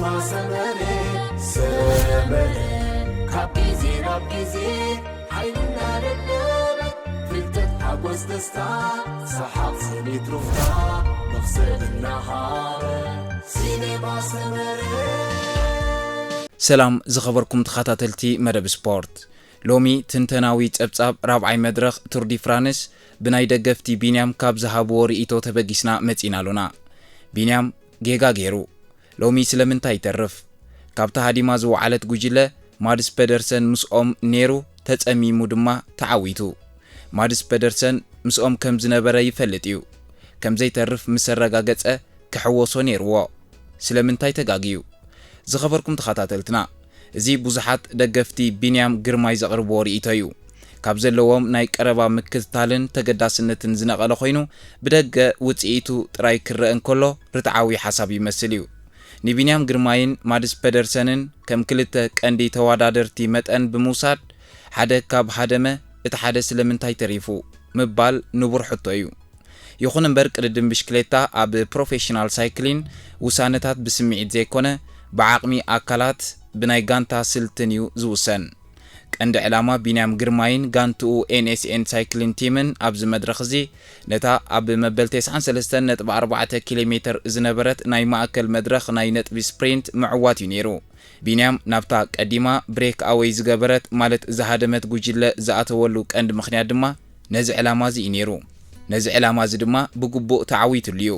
ሰመረ ሰመረ ካብ ግዜ ናብ ግዜ ሓይልና ደደበ ፍልጠት ሓጎስ ደስታ ሰሓቕ ስኒት ሩፍታ መኽሰብ እናሃበ ሲኔማ ሰመረ። ሰላም ዝኸበርኩም ተኸታተልቲ መደብ ስፖርት፣ ሎሚ ትንተናዊ ጸብጻብ ራብዓይ መድረኽ ቱር ዲ ፍራንስ ብናይ ደገፍቲ ቢንያም ካብ ዝሃብዎ ርእይቶ ተበጊስና መጺና ኣሎና። ቢንያም ጌጋ ገይሩ። ሎሚ ስለምንታይ ይተርፍ? ካብታ ሃዲማ ዝወዓለት ጉጅለ ማድስ ፐደርሰን ምስኦም ነይሩ፣ ተጸሚሙ ድማ ተዓዊቱ። ማድስ ፐደርሰን ምስኦም ከም ዝነበረ ይፈልጥ እዩ። ከም ዘይተርፍ ምስ ኣረጋገጸ ክሕወሶ ነይርዎ። ስለምንታይ ተጋግዩ? ዝኸበርኩም ተኸታተልትና፣ እዚ ብዙሓት ደገፍቲ ቢንያም ግርማይ ዘቕርብዎ ርእይቶ እዩ። ካብ ዘለዎም ናይ ቀረባ ምክትታልን ተገዳስነትን ዝነቐለ ኮይኑ፣ ብደገ ውጽኢቱ ጥራይ ክረአ እንከሎ ርትዓዊ ሓሳብ ይመስል እዩ። ንቢንያም ግርማይን ማድስ ፐደርሰንን ከም ክልተ ቀንዲ ተወዳደርቲ መጠን ብምውሳድ፣ ሓደ ካብ ሃደመ እቲ ሓደ ስለምንታይ ተሪፉ ምባል ንቡር ሕቶ እዩ። ይኹን እምበር ቅድድም ብሽክሌታ ኣብ ፕሮፌሽናል ሳይክሊን ውሳነታት ብስምዒት ዘይኮነ ብዓቕሚ ኣካላት ብናይ ጋንታ ስልትን እዩ ዝውሰን። ቀንዲ ዕላማ ቢንያም ግርማይን ጋንትኡ ኤንኤስኤን ሳይክሊን ቲምን ኣብዚ መድረኽ እዚ ነታ ኣብ መበል ተስዓን ሰለስተን ነጥቢ ኣርባዕተ ኪሎ ሜትር ዝነበረት ናይ ማእከል መድረኽ ናይ ነጥቢ ስፕሪንት ምዕዋት እዩ ነይሩ። ቢንያም ናብታ ቀዲማ ብሬክ ኣወይ ዝገበረት ማለት ዝሃደመት ጉጅለ ዝኣተወሉ ቀንዲ ምኽንያት ድማ ነዚ ዕላማ እዚ እዩ ነይሩ። ነዚ ዕላማ እዚ ድማ ብግቡእ ተዓዊትሉ እዩ።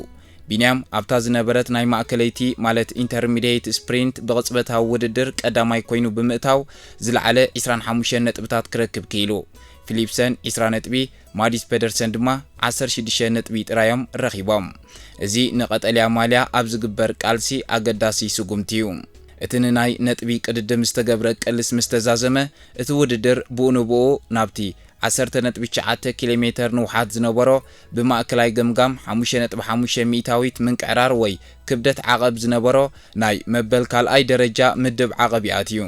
ቢንያም ኣብታ ዝነበረት ናይ ማእከለይቲ ማለት ኢንተርሚድየት ስፕሪንት ብቕጽበታዊ ውድድር ቀዳማይ ኮይኑ ብምእታው ዝለዓለ ዒስራን ሓሙሽተን ነጥብታት ክረክብ ክኢሉ። ፊሊፕሰን ዒስራ ነጥቢ፣ ማዲስ ፐደርሰን ድማ ዓሰርተ ሽዱሽተ ነጥቢ ጥራዮም ረኺቦም። እዚ ንቐጠልያ ማልያ ኣብ ዝግበር ቃልሲ ኣገዳሲ ስጉምቲ እዩ። እቲ ንናይ ነጥቢ ቅድድም ዝተገብረ ቅልስ ምስ ተዛዘመ፣ እቲ ውድድር ብኡ ንብኡ ናብቲ ዓሰርተ ነጥቢ ትሽዓተ ኪሎ ሜተር ንውሓት ዝነበሮ ብማእከላይ ገምጋም ሓሙሽተ ነጥቢ ሓሙሽተ ሚእታዊት ምንቅዕራር ወይ ክብደት ዓቐብ ዝነበሮ ናይ መበል ካልኣይ ደረጃ ምድብ ዓቐብ ይኣትዩ።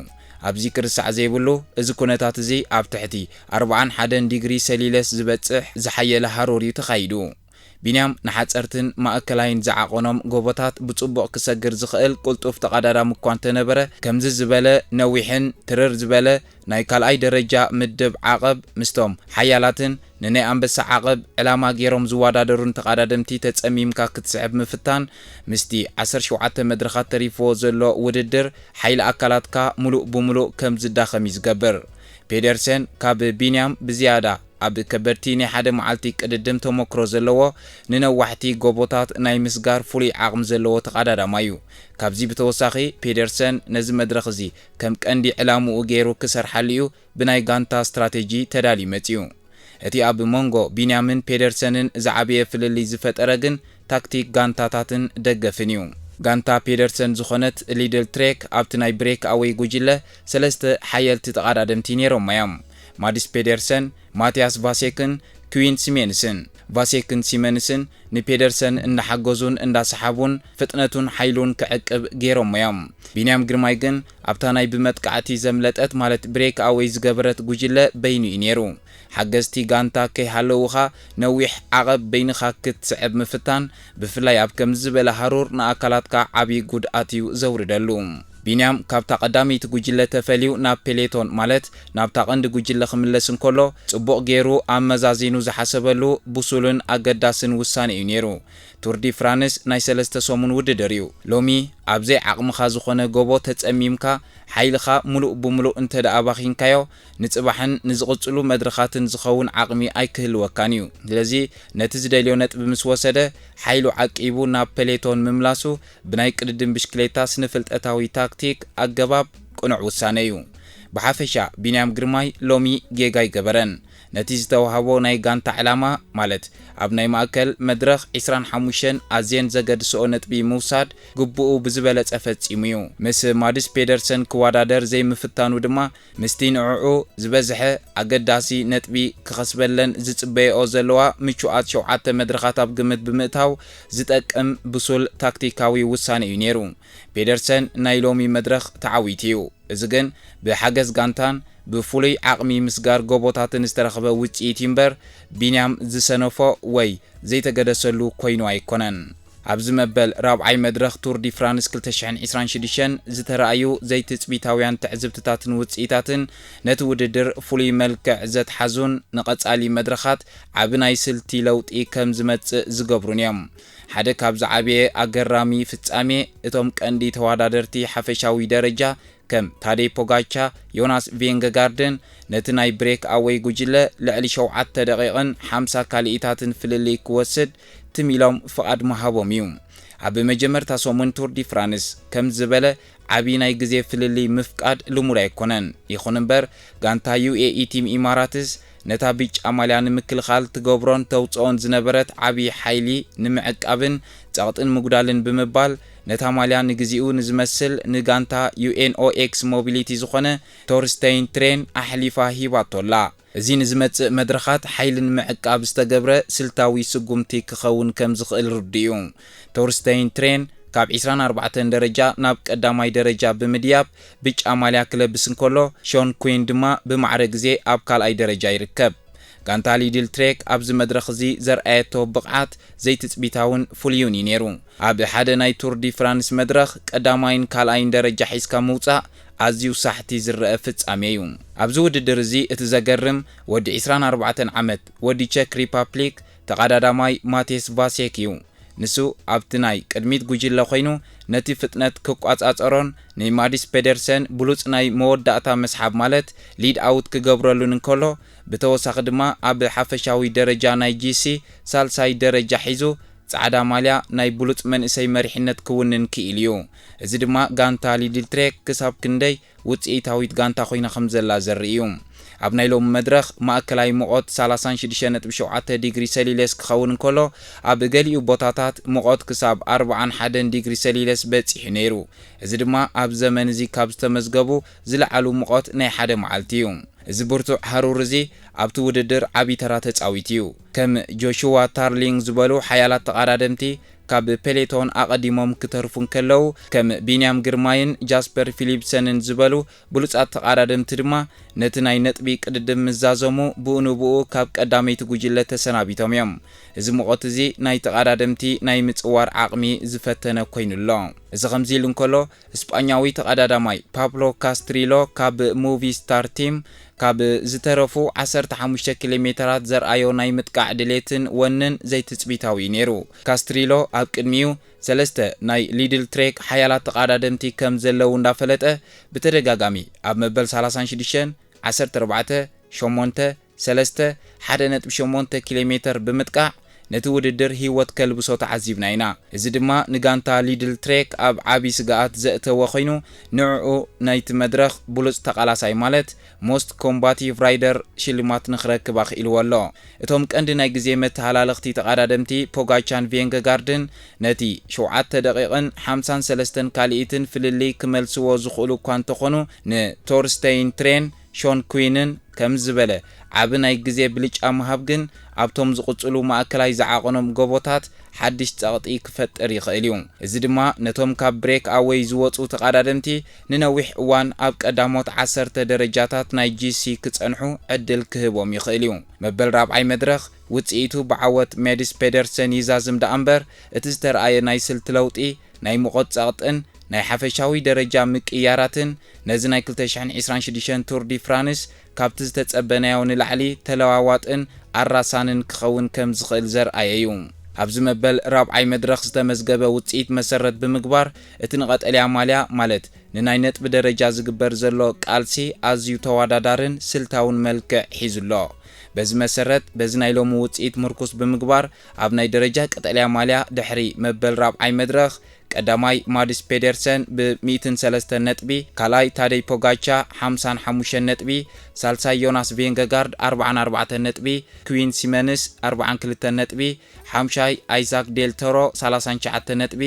ኣብዚ ክርሳዕ ዘይብሉ፣ እዚ ኩነታት እዚ ኣብ ትሕቲ ኣርብዓን ሓደን ዲግሪ ሰሊለስ ዝበጽሕ ዝሓየለ ሃሩር እዩ ተኻይዱ። ቢንያም ንሓጸርትን ማእከላይን ዝዓቐኖም ጎቦታት ብጽቡቕ ክሰግር ዝኽእል ቅልጡፍ ተቐዳዳሚ እኳ እንተነበረ፣ ከምዚ ዝበለ ነዊሕን ትርር ዝበለ ናይ ካልኣይ ደረጃ ምድብ ዓቐብ ምስቶም ሓያላትን ንናይ ኣንበሳ ዓቐብ ዕላማ ገይሮም ዝወዳደሩን ተቐዳደምቲ ተጸሚምካ ክትስዕብ ምፍታን፣ ምስቲ ዓሰርተ ሸውዓተ መድረኻት ተሪፍዎ ዘሎ ውድድር ሓይሊ ኣካላትካ ምሉእ ብምሉእ ከም ዝዳኸም እዩ ዝገብር። ፔደርሰን ካብ ቢንያም ብዝያዳ ኣብ ከበድቲ ናይ ሓደ መዓልቲ ቅድድም ተመክሮ ዘለዎ፣ ንነዋሕቲ ጎቦታት ናይ ምስጋር ፍሉይ ዓቕሚ ዘለዎ ተቐዳዳማይ እዩ። ካብዚ ብተወሳኺ፣ ፔደርሰን ነዚ መድረኽ እዚ ከም ቀንዲ ዕላምኡ ገይሩ ክሰርሓሉ እዩ ብናይ ጋንታ ስትራቴጂ ተዳልዩ መጺኡ። እቲ ኣብ መንጎ ቢንያምን ፔደርሰንን ዝዓበየ ፍልልይ ዝፈጠረ ግን ታክቲክ ጋንታታትን ደገፍን እዩ። ጋንታ ፔደርሰን ዝኾነት ሊድል ትሬክ ኣብቲ ናይ ብሬክ ኣወይ ጉጅለ ሰለስተ ሓየልቲ ተቐዳደምቲ ነይሮማ እዮም። ማዲስ ፔደርሰን፣ ማቲያስ ቫሴክን ክዊን ሲሜንስን። ቫሴክን ሲመንስን ንፔደርሰን እንዳሓገዙን እንዳሰሓቡን ፍጥነቱን ሓይሉን ክዕቅብ ገይሮሞ እዮም። ቢንያም ግርማይ ግን ኣብታ ናይ ብመጥቃዕቲ ዘምለጠት ማለት ብሬክ ኣወይ ዝገበረት ጉጅለ በይኑ እዩ ነይሩ። ሓገዝቲ ጋንታ ከይሃለዉኻ ነዊሕ ዓቐብ በይንኻ ክትስዕብ ምፍታን፣ ብፍላይ ኣብ ከምዚ ዝበለ ሃሩር ንኣካላትካ ዓብዪ ጉድኣት እዩ ዘውርደሉ። ቢንያም ካብታ ቀዳመይቲ ጉጅለ ተፈልዩ ናብ ፔሌቶን ማለት ናብታ ቀንዲ ጉጅለ ክምለስ እንከሎ፣ ጽቡቕ ገይሩ ኣመዛዚኑ ዝሓሰበሉ ብሱልን ኣገዳስን ውሳነ እዩ ነይሩ። ቱር ዲ ፍራንስ ናይ ሰለስተ ሰሙን ውድድር እዩ። ሎሚ ኣብ ዘይዓቕምኻ ዝኾነ ጎቦ ተጸሚምካ ሓይልኻ ምሉእ ብምሉእ እንተ ደኣ ኣባኺንካዮ፣ ንጽባሕን ንዝቕጽሉ መድረኻትን ዝኸውን ዓቕሚ ኣይክህልወካን እዩ። ስለዚ ነቲ ዝደልዮ ነጥቢ ምስ ወሰደ፣ ሓይሉ ዓቂቡ ናብ ፔሌቶን ምምላሱ ብናይ ቅድድም ብሽክሌታ ስነ-ፍልጠታዊ ታክቲክ ኣገባብ ቅኑዕ ውሳነ እዩ። ብሓፈሻ ቢንያም ግርማይ ሎሚ ጌጋ ኣይገበረን። ነቲ ዝተዋህቦ ናይ ጋንታ ዕላማ፣ ማለት ኣብ ናይ ማእከል መድረኽ ዒስራን ሓሙሽተን ኣዝየን ዘገድስኦ ነጥቢ ምውሳድ፣ ግቡኡ ብዝበለጸ ፈጺሙ እዩ። ምስ ማድስ ፔደርሰን ክወዳደር ዘይምፍታኑ ድማ፣ ምስቲ ንዕዑ ዝበዝሐ ኣገዳሲ ነጥቢ ክኸስበለን ዝጽበየኦ ዘለዋ ምቹኣት ሸውዓተ መድረኻት ኣብ ግምት ብምእታው ዝጠቅም ብሱል ታክቲካዊ ውሳነ እዩ ነይሩ። ፔደርሰን ናይ ሎሚ መድረኽ ተዓዊቱ እዩ። እዚ ግን ብሓገዝ ጋንታን ብፍሉይ ዓቕሚ ምስጋር ጎቦታትን ዝተረኽበ ውጽኢት እዩ እምበር፣ ቢንያም ዝሰነፎ ወይ ዘይተገደሰሉ ኮይኑ ኣይኮነን። ኣብዚ መበል ራብዓይ መድረኽ ቱር ዲ ፍራንስ ክልተ ሽሕን ዕስራን ሽዱሽተን ዝተራእዩ ዘይትጽቢታውያን ትዕዝብትታትን ውጽኢታትን ነቲ ውድድር ፍሉይ መልክዕ ዘትሓዙን ንቐጻሊ መድረኻት ዓቢ ናይ ስልቲ ለውጢ ከም ዝመጽእ ዝገብሩን እዮም። ሓደ ካብ ዝዓበየ ኣገራሚ ፍጻሜ፣ እቶም ቀንዲ ተወዳደርቲ ሓፈሻዊ ደረጃ ከም ታደይ ፖጋቻ፣ ዮናስ ቬንገጋርድን ነቲ ናይ ብሬክ ኣወይ ጉጅለ ልዕሊ ሸውዓተ ደቂቕን ሓምሳ ካልኢታትን ፍልልይ ክወስድ ትም ኢሎም ፍቓድ ምሃቦም እዩ። ኣብ መጀመርታ ሰሙን ቱር ዲ ፍራንስ ከም ዝበለ ዓቢ ናይ ግዜ ፍልልይ ምፍቃድ ልሙድ ኣይኮነን። ይኹን እምበር፣ ጋንታ ዩ ኤ ኢ ቲም ኢማራትስ ነታ ብጫ ማልያ ንምክልኻል ትገብሮን ተውጽኦን ዝነበረት ዓቢ ሓይሊ ንምዕቃብን ጸቕጥን ምጉዳልን ብምባል፣ ነታ ማልያ ንግዚኡ ንዝመስል ንጋንታ ዩ ኤን ኦ ኤክስ ሞቢሊቲ ዝኾነ ቶርስቴይን ትሬን ኣሕሊፋ ሂባቶ ኣላ። እዚ ንዝመጽእ መድረኻት ሓይሊ ንምዕቃብ ዝተገብረ ስልታዊ ስጉምቲ ክኸውን ከም ዝኽእል ርዱእ እዩ። ቶርስቴይን ትሬን ካብ ዕስራን ኣርባዕተን ደረጃ ናብ ቀዳማይ ደረጃ ብምድያብ ብጫ ማልያ ክለብስ እንከሎ፣ ሾን ኩዊን ድማ ብማዕረ ግዜ ኣብ ካልኣይ ደረጃ ይርከብ። ጋንታ ሊድል ትሬክ ኣብዚ መድረኽ እዚ ዘርኣየቶ ብቕዓት ዘይትጽቢታውን ፍሉይን እዩ ነይሩ። ኣብ ሓደ ናይ ቱር ዲ ፍራንስ መድረኽ ቀዳማይን ካልኣይን ደረጃ ሒዝካ ምውጻእ ኣዝዩ ሳሕቲ ዝረአ ፍጻሜ እዩ። ኣብዚ ውድድር እዚ እቲ ዘገርም፣ ወዲ ዕስራን ኣርባዕተን ዓመት ወዲ ቸክ ሪፓብሊክ ተቐዳዳማይ ማቴስ ቫሴክ እዩ። ንሱ ኣብቲ ናይ ቅድሚት ጉጅለ ኮይኑ ነቲ ፍጥነት ክቋጻጸሮን ንማዲስ ፔደርሰን ብሉጽ ናይ መወዳእታ ምስሓብ ማለት ሊድ ኣውት ክገብረሉን እንከሎ፣ ብተወሳኺ ድማ ኣብ ሓፈሻዊ ደረጃ ናይ ጂ ሲ ሳልሳይ ደረጃ ሒዙ ጻዕዳ ማልያ ናይ ብሉጽ መንእሰይ መሪሕነት ክውንን ክኢሉ እዩ። እዚ ድማ ጋንታ ሊድል ትሬክ ክሳብ ክንደይ ውጽኢታዊት ጋንታ ኮይና ከም ዘላ ዘርኢ እዩ። ኣብ ናይ ሎሚ መድረኽ ማእከላይ ሙቐት ሰላሳን ሽዱሽተ ነጥቢ ሸውዓተ ዲግሪ ሰሊልየስ ክኸውን እንከሎ፣ ኣብ ገሊኡ ቦታታት ሙቐት ክሳብ ኣርባዓን ሓደን ዲግሪ ሰሊልየስ በጺሑ ነይሩ። እዚ ድማ ኣብ ዘመን እዚ ካብ ዝተመዝገቡ ዝለዓሉ ሙቐት ናይ ሓደ መዓልቲ እዩ። እዚ ብርቱዕ ሃሩር እዚ ኣብቲ ውድድር ዓቢ ተራ ተጻዊቱ እዩ። ከም ጆሽዋ ታርሊንግ ዝበሉ ሓያላት ተቐዳደምቲ ካብ ፔሌቶን ኣቐዲሞም ክተርፉ እንከለዉ፣ ከም ቢንያም ግርማይን ጃስፐር ፊሊፕሰንን ዝበሉ ብሉጻት ተቐዳደምቲ ድማ ነቲ ናይ ነጥቢ ቅድድም ምስ ዛዘሙ፣ ብኡ ንብኡ ካብ ቀዳመይቲ ጉጅለ ተሰናቢቶም እዮም። እዚ ሙቐት እዚ ናይ ተቐዳደምቲ ናይ ምጽዋር ዓቕሚ ዝፈተነ ኮይኑ ኣሎ። እዚ ከምዚ ኢሉ እንከሎ፣ ስጳኛዊ ተቐዳዳማይ ፓብሎ ካስትሪሎ ካብ ሙቪስታር ቲም ካብ ዝተረፉ ዓሰርተ ሓሙሽተ ኪሎ ሜተራት ዘርኣዮ ናይ ምጥቃዕ ድሌትን ወንን ዘይትጽቢታዊ እዩ ነይሩ። ካስትሪሎ ኣብ ቅድሚኡ ሰለስተ ናይ ሊድል ትሬክ ሓያላት ተቐዳደምቲ ከም ዘለዉ እንዳፈለጠ፣ ብተደጋጋሚ ኣብ መበል ሰላሳን ሽዱሽተን፣ ዓሰርተ ኣርባዕተ፣ ሸሞንተ፣ ሰለስተ፣ ሓደ ነጥቢ ሸሞንተ ኪሎ ሜተር ብምጥቃዕ ነቲ ውድድር ህይወት ከልብሶ ተዓዚብና ኢና። እዚ ድማ ንጋንታ ሊድል ትሬክ ኣብ ዓቢ ስግኣት ዘእተወ ኮይኑ፣ ንዕኡ ናይቲ መድረኽ ብሉጽ ተቓላሳይ ማለት ሞስት ኮምባቲቭ ራይደር ሽልማት ንኽረክብ ኣኽኢልዎ ኣሎ። እቶም ቀንዲ ናይ ግዜ መተሃላለኽቲ ተቐዳደምቲ ፖጋቻን ቬንገጋርድን ነቲ ሸውዓተ ደቂቕን ሓምሳን ሰለስተን ካልኢትን ፍልልይ ክመልስዎ ዝኽእሉ እኳ እንተኾኑ፣ ንቶርስቴይን ትሬን ሾን ኩዊንን ከም ዝበለ ዓቢ ናይ ግዜ ብልጫ ምሃብ ግን ኣብቶም ዝቕጽሉ ማእከላይ ዝዓቐኖም ጎቦታት ሓድሽ ጸቕጢ ክፈጥር ይኽእል እዩ። እዚ ድማ ነቶም ካብ ብሬክ ኣወይ ዝወጹ ተቐዳደምቲ ንነዊሕ እዋን ኣብ ቀዳሞት ዓሰርተ ደረጃታት ናይ ጂ ሲ ክጸንሑ ዕድል ክህቦም ይኽእል እዩ። መበል ራብዓይ መድረኽ ውጽኢቱ ብዓወት ሜድስ ፔደርሰን ይዛዝም ደኣ እምበር፣ እቲ ዝተረኣየ ናይ ስልቲ ለውጢ፣ ናይ ሙቐት ጸቕጥን ናይ ሓፈሻዊ ደረጃ ምቅይያራትን ነዚ ናይ ክልተ ሽሕን ዕስራን ሽዱሽተን ቱር ዲ ፍራንስ ካብቲ ዝተጸበናዮ ንላዕሊ ተለዋዋጥን ኣራሳንን ክኸውን ከም ዝኽእል ዘርኣየ እዩ። ኣብዚ መበል ራብዓይ መድረኽ ዝተመዝገበ ውጽኢት መሰረት ብምግባር፣ እቲ ንቐጠልያ ማልያ ማለት ንናይ ነጥቢ ደረጃ ዝግበር ዘሎ ቃልሲ ኣዝዩ ተወዳዳርን ስልታውን መልክዕ ሒዙ ኣሎ። በዚ መሰረት፣ በዚ ናይ ሎሚ ውጽኢት ምርኩስ ብምግባር፣ ኣብ ናይ ደረጃ ቀጠልያ ማልያ ድሕሪ መበል ራብዓይ መድረኽ፣ ቀዳማይ ማድስ ፔደርሰን ብ ሚእትን ሰለስተን ነጥቢ፣ ካልኣይ ታደይ ፖጋቻ ሓምሳን ሓሙሽተን ነጥቢ፣ ሳልሳይ ዮናስ ቬንገጋርድ ኣርባዓን ኣርባዕተን ነጥቢ፣ ክዊን ሲመንስ ኣርባዓን ክልተን ነጥቢ፣ ሓምሻይ ኣይዛክ ዴል ቶሮ ሰላሳን ትሽዓተን ነጥቢ፣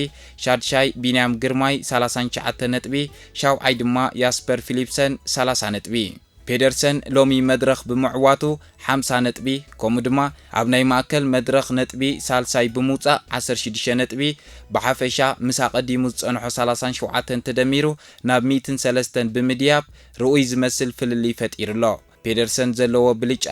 ሻድሻይ ቢንያም ግርማይ ሰላሳን ትሽዓተን ነጥቢ፣ ሻውዓይ ድማ ያስፐር ፊሊፕሰን ሰላሳ ነጥቢ። ፔደርሰን ሎሚ መድረኽ ብምዕዋቱ ሓምሳ ነጥቢ፣ ከምኡ ድማ ኣብ ናይ ማእከል መድረኽ ነጥቢ ሳልሳይ ብምውጻእ ዓሰርተ ሽዱሽተ ነጥቢ፣ ብሓፈሻ ምስ ኣቐዲሙ ዝጸንሖ ሰላሳን ሸውዓተን ተደሚሩ ናብ ሚእትን ሰለስተን ብምድያብ ርኡይ ዝመስል ፍልልይ ፈጢሩ ኣሎ። ፔደርሰን ዘለዎ ብልጫ፣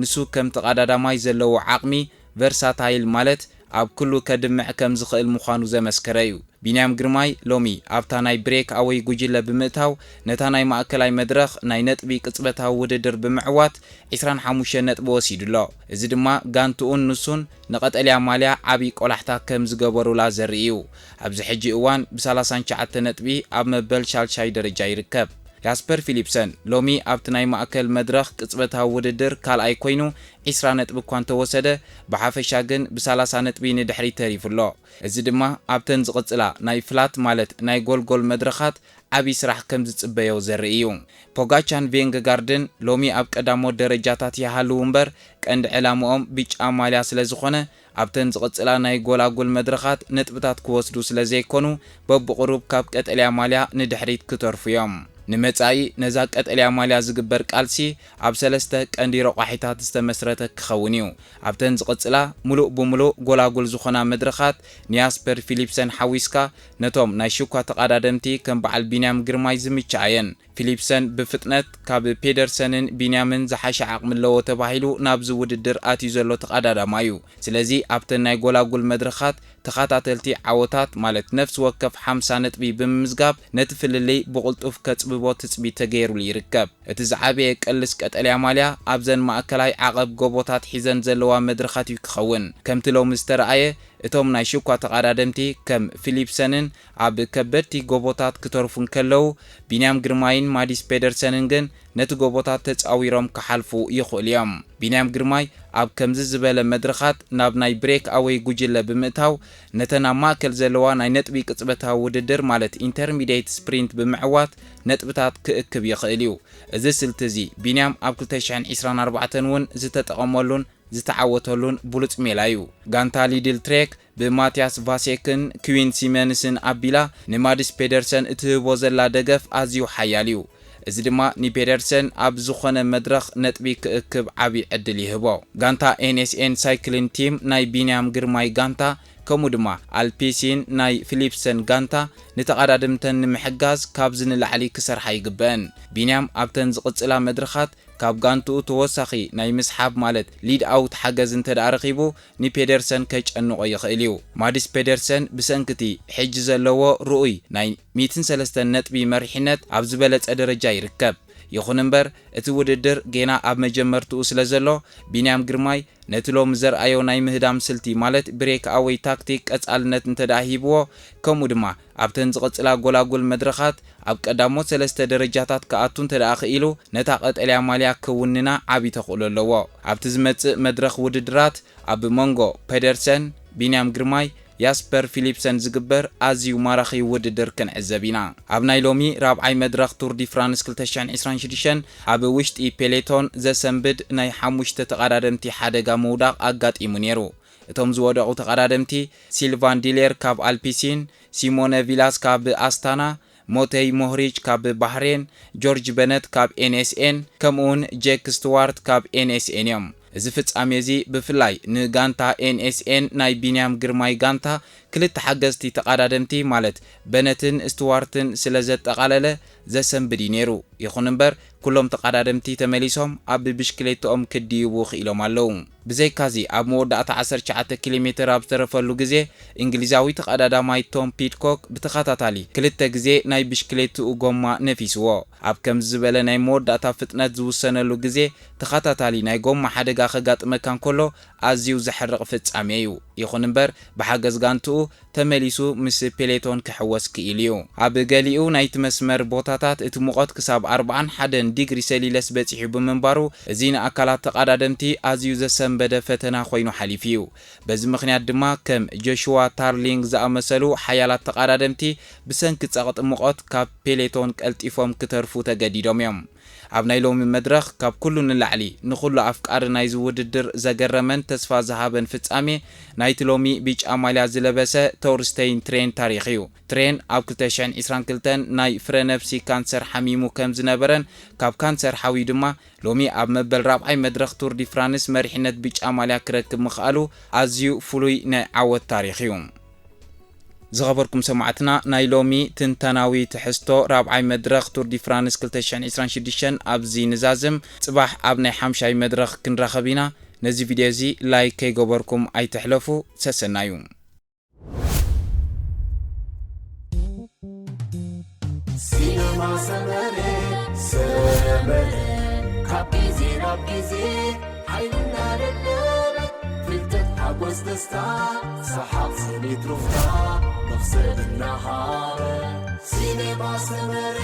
ንሱ ከም ተቐዳዳማይ ዘለዎ ዓቕሚ፣ ቨርሳታይል ማለት ኣብ ኩሉ ከድምዕ ከም ዝኽእል ምዃኑ ዘመስከረ እዩ። ቢንያም ግርማይ ሎሚ ኣብታ ናይ ብሬክ ኣወይ ጉጅለ ብምእታው፣ ነታ ናይ ማእከላይ መድረኽ ናይ ነጥቢ ቅጽበታዊ ውድድር ብምዕዋት ዒስራን ሓሙሽተን ነጥቢ ወሲዱ ኣሎ። እዚ ድማ ጋንትኡን ንሱን ንቐጠልያ ማልያ ዓቢ ቆላሕታ ከም ዝገበሩላ ዘርኢ እዩ። ኣብዚ ሕጂ እዋን ብ ሰላሳን ትሽዓተን ነጥቢ ኣብ መበል ሻልሻይ ደረጃ ይርከብ። ያስፐር ፊሊፕሰን ሎሚ ኣብቲ ናይ ማእከል መድረኽ ቅጽበታዊ ውድድር ካልኣይ ኮይኑ፣ ዒስራ ነጥቢ እኳ እንተወሰደ፣ ብሓፈሻ ግን ብሰላሳ ነጥቢ ንድሕሪት ተሪፉ ኣሎ። እዚ ድማ ኣብተን ዝቕጽላ ናይ ፍላት ማለት ናይ ጎልጎል መድረኻት ዓቢ ስራሕ ከም ዝጽበዮ ዘርኢ እዩ። ፖጋቻን ቬንገጋርድን ሎሚ ኣብ ቀዳሞት ደረጃታት ይሃልዉ እምበር፣ ቀንዲ ዕላምኦም ብጫ ማልያ ስለ ዝኾነ፣ ኣብተን ዝቕጽላ ናይ ጎላጉል መድረኻት ነጥብታት ክወስዱ ስለ ዘይኮኑ፣ በብቕሩብ ካብ ቀጠልያ ማልያ ንድሕሪት ክተርፉ እዮም። ንመጻኢ ነዛ ቀጠልያ ማልያ ዝግበር ቃልሲ ኣብ ሰለስተ ቀንዲ ረቋሒታት ዝተመስረተ ክኸውን እዩ። ኣብተን ዝቕጽላ፣ ምሉእ ብምሉእ ጎላጉል ዝኾና መድረኻት፣ ንያስፐር ፊሊፕሰን ሓዊስካ፣ ነቶም ናይ ሽኳ ተቐዳደምቲ ከም በዓል ቢንያም ግርማይ ዝምችኣ እየን። ፊሊፕሰን ብፍጥነት ካብ ፔደርሰንን ቢንያምን ዝሓሸ ዓቕሚ ኣለዎ ተባሂሉ ናብዚ ውድድር ኣትዩ ዘሎ ተቐዳዳማይ እዩ። ስለዚ ኣብተን ናይ ጎላጉል መድረኻት ተኸታተልቲ ዓወታት ማለት ነፍሲ ወከፍ ሓምሳ ነጥቢ ብምምዝጋብ ነቲ ፍልልይ ብቕልጡፍ ከጽብቦ ትጽቢት ተገይሩሉ ይርከብ። እቲ ዝዓበየ ቀልስ ቀጠልያ ማልያ ኣብዘን ማእከላይ ዓቐብ ጎቦታት ሒዘን ዘለዋ መድረኻት እዩ ክኸውን። ከምቲ ሎሚ ዝተረኣየ እቶም ናይ ሽኳ ተቐዳደምቲ ከም ፊሊፕሰንን ኣብ ከበድቲ ጎቦታት ክተርፉ እንከለዉ፣ ቢንያም ግርማይን ማዲስ ፔደርሰንን ግን ነቲ ጎቦታት ተጻዊሮም ክሓልፉ ይኽእሉ እዮም። ቢንያም ግርማይ ኣብ ከምዚ ዝበለ መድረኻት ናብ ናይ ብሬክ ኣወይ ጉጅለ ብምእታው፣ ነተን ኣብ ማእከል ዘለዋ ናይ ነጥቢ ቅጽበታዊ ውድድር ማለት ኢንተርሚዲየት ስፕሪንት ብምዕዋት ነጥብታት ክእክብ ይኽእል እዩ። እዚ ስልቲ እዚ ቢንያም ኣብ ክልተ ሽሕን ዕስራን ኣርባዕተን እውን ዝተጠቐመሉን ዝተዓወተሉን ብሉጽ ሜላ እዩ። ጋንታ ሊድል ትሬክ ብማቲያስ ቫሴክን ክዊን ሲመንስን ኣቢላ ንማድስ ፔደርሰን እትህቦ ዘላ ደገፍ ኣዝዩ ሓያል እዩ። እዚ ድማ ንፔደርሰን ኣብ ዝኾነ መድረኽ ነጥቢ ክእክብ ዓቢ ዕድል ይህቦ። ጋንታ ኤንኤስኤን ሳይክሊን ቲም ናይ ቢንያም ግርማይ ጋንታ ከምኡ ድማ ኣልፒሲን ናይ ፊሊፕሰን ጋንታ ንተቐዳድምተን ንምሕጋዝ ካብዚ ንላዕሊ ክሰርሓ ይግበአን። ቢንያም ኣብተን ዝቕጽላ መድረኻት ካብ ጋንትኡ ተወሳኺ ናይ ምስሓብ ማለት ሊድ ኣውት ሓገዝ እንተ ደኣ ረኺቡ ንፔደርሰን ከጨንቖ ይኽእል እዩ። ማድስ ፔደርሰን ብሰንኪ እቲ ሕጂ ዘለዎ ርኡይ ናይ ሚእትን ሰለስተን ነጥቢ መሪሕነት ኣብ ዝበለጸ ደረጃ ይርከብ። ይኹን እምበር እቲ ውድድር ጌና ኣብ መጀመርትኡ ስለ ዘሎ ቢንያም ግርማይ ነቲ ሎሚ ዘርኣዮ ናይ ምህዳም ስልቲ ማለት ብሬክ ኣወይ ታክቲክ ቀጻልነት እንተ ደኣ ሂብዎ ከምኡ ድማ ኣብተን ዝቕጽላ ጎላጉል መድረኻት ኣብ ቀዳሞት ሰለስተ ደረጃታት ክኣቱ እንተ ደኣ ክኢሉ ነታ ቀጠልያ ማልያ ክውንና ዓቢ ተኽእሎ ኣለዎ። ኣብቲ ዝመጽእ መድረኽ ውድድራት ኣብ መንጎ ፔደርሰን፣ ቢንያም ግርማይ፣ ያስፐር ፊሊፕሰን ዝግበር ኣዝዩ ማራኺ ውድድር ክንዕዘብ ኢና። ኣብ ናይ ሎሚ ራብዓይ መድረኽ ቱር ዲ ፍራንስ ክልተ ሽሕን ዕስራን ሽዱሽተን ኣብ ውሽጢ ፔሌቶን ዘሰንብድ ናይ ሓሙሽተ ተቐዳደምቲ ሓደጋ ምውዳቕ ኣጋጢሙ ነይሩ። እቶም ዝወደቑ ተቐዳደምቲ ሲልቫን ዲሌር ካብ ኣልፒሲን፣ ሲሞነ ቪላስ ካብ ኣስታና፣ ሞተይ ሞህሪች ካብ ባህሬን፣ ጆርጅ በነት ካብ ኤንኤስኤን ከምኡውን ጄክ ስቱዋርት ካብ ኤንኤስኤን እዮም። እዚ ፍጻሜ እዚ ብፍላይ ንጋንታ ኤንኤስኤን ናይ ቢንያም ግርማይ ጋንታ ክልተ ሓገዝቲ ተቐዳደምቲ ማለት በነትን ስቱዋርትን ስለ ዘጠቓለለ ዘሰንብድ እዩ ነይሩ። ይኹን እምበር ኩሎም ተቐዳደምቲ ተመሊሶም ኣብ ብሽክሌትኦም ክድይቡ ክኢሎም ኣለዉ። ብዘይካዚ ኣብ መወዳእታ ዓሰርተ ትሽዓተ ኪሎ ሜትር ኣብ ዝተረፈሉ ግዜ እንግሊዛዊ ተቐዳዳማይ ቶም ፒድኮክ ብተኸታታሊ ክልተ ግዜ ናይ ብሽክሌትኡ ጎማ ነፊስዎ። ኣብ ከምዚ ዝበለ ናይ መወዳእታ ፍጥነት ዝውሰነሉ ግዜ ተኸታታሊ ናይ ጎማ ሓደጋ ከጋጥመካ እንከሎ ኣዝዩ ዘሕርቕ ፍጻሜ እዩ። ይኹን እምበር ብሓገዝ ጋንትኡ ተመሊሱ ምስ ፔሌቶን ክሕወስ ክኢሉ እዩ። ኣብ ገሊኡ ናይቲ መስመር ቦታታት እቲ ሙቐት ክሳብ ኣርብዓን ሓደን ዲግሪ ሰሊለስ በጺሑ ብምንባሩ እዚ ንኣካላት ተቐዳደምቲ ኣዝዩ ዘሰንበደ ፈተና ኮይኑ ሓሊፉ እዩ። በዚ ምኽንያት ድማ ከም ጆሽዋ ታርሊንግ ዝኣመሰሉ ሓያላት ተቐዳደምቲ ብሰንኪ ጸቕጢ ሙቐት ካብ ፔሌቶን ቀልጢፎም ክተርፉ ተገዲዶም እዮም። ኣብ ናይ ሎሚ መድረኽ ካብ ኩሉ ንላዕሊ ንኹሉ ኣፍቃሪ ናይዚ ውድድር ዘገረመን ተስፋ ዝሃበን ፍጻሜ ናይቲ ሎሚ ብጫ ማልያ ዝለበሰ ቶርስቴይን ትሬን ታሪኽ እዩ። ትሬን ኣብ ክልተ ሽሕን ዕስራን ክልተን ናይ ፍረ ነብሲ ካንሰር ሓሚሙ ከም ዝነበረን ካብ ካንሰር ሓውዩ ድማ ሎሚ ኣብ መበል ራብዓይ መድረኽ ቱር ዲ ፍራንስ መሪሕነት ብጫ ማልያ ክረክብ ምኽኣሉ ኣዝዩ ፍሉይ ናይ ዓወት ታሪኽ እዩ። ዝኸበርኩም ሰማዕትና፣ ናይ ሎሚ ትንተናዊ ትሕዝቶ ራብዓይ መድረኽ ቱር ዲ ፍራንስ ክልተ ሽሕን ዕስራን ሽዱሽተን ኣብዚ ንዛዝም። ጽባሕ ኣብ ናይ ሓምሻይ መድረኽ ክንራኸብ ኢና። ነዚ ቪድዮ እዚ ላይክ ከይገበርኩም ኣይትሕለፉ። ሰሰናዩ። ሲነማ ሰመረ ሰመረ ካብ ግዜ ናብ ግዜ ሓይልና ደለበ ፍልጠት ሓጎስ ደስታ ሰሓቕ ስኒት ሩፍታ መኽሰብ እናሃበ ሲነማ ሰመረ